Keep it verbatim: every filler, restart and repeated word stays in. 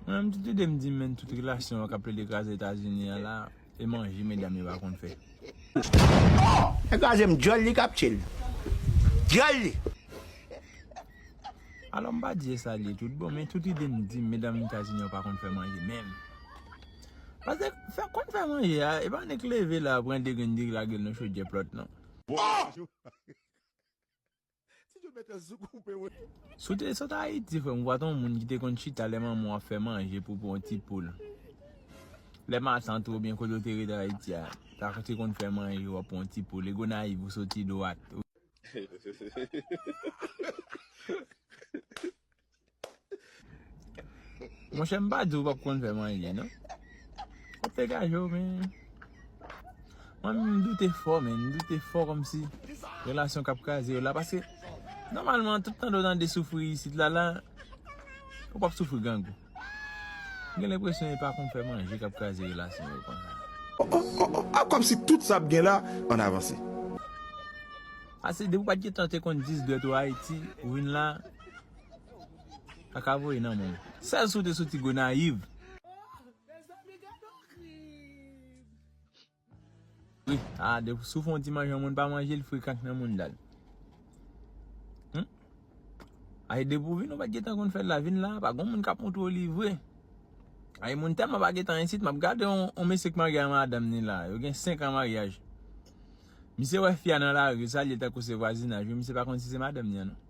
Mwen menm, tout ide m di m, men, tout relasyon k ap plede kraze Etazini an la, e manje medam yo pa konn fè. E kraze m, dyòl li k ap tchil. Dyòl li. Alò, m pa di e sa l ye tout bon, men tout ide m di m, medam Etazini yo pa konn fè manje menm. Paske fè konn fè manje a, e pa nèg leve la, pran de grenn diri lage l nan chodyè plòt, non. Si Dieu mèt sou koupe wi. Si w te sot Ayiti, frè m, ou pa t yon moun ki te konn chita lè manman w ap fè manje pou pou yon ti poul. Lè matant ou oubyen kote w te rete Ayiti a, ta te konn fè manje, w ap pou yon ti poul. E Gonayiv, ou soti dwat. Monchè, m pa di w p ap konn fè manje, non. Ou degaje w, men. Mwen menm, m doute fò, men. M doute fò kòmsi relasyon k ap kraze yo la. Paske, nòmalman, tout tan w tande soufri isit la, la, ou p ap soufri grangou. M gen lenpresyon e pa konn fè manje k ap kraze relasyon yo konsa. A kòmsi tout sa ap gen la, ann avanse. Ase depi w pa t gentan te konn dis dwèt ou Ayiti, ou vin la, pa ka voye nan men w. Sèl si w te soti Gonayiv. Wi, a, depi sou fè yon ti manje yon moun pa manje, l frekan k nan moun dal. Hmm? Ay, depi w vin, ou pa t gentan konn fè l la, vin la, pa gon moun k ap montre w li vre. Ay, moun tèlman pa gentan isit, m ap gade yon, yon mesye k marye a madanm ni la, yo gen senk an maryaj. Misye wè fi a nan lari, salye tankou se vwazinaj, wi, misye pa konn si se madanm ni an, non.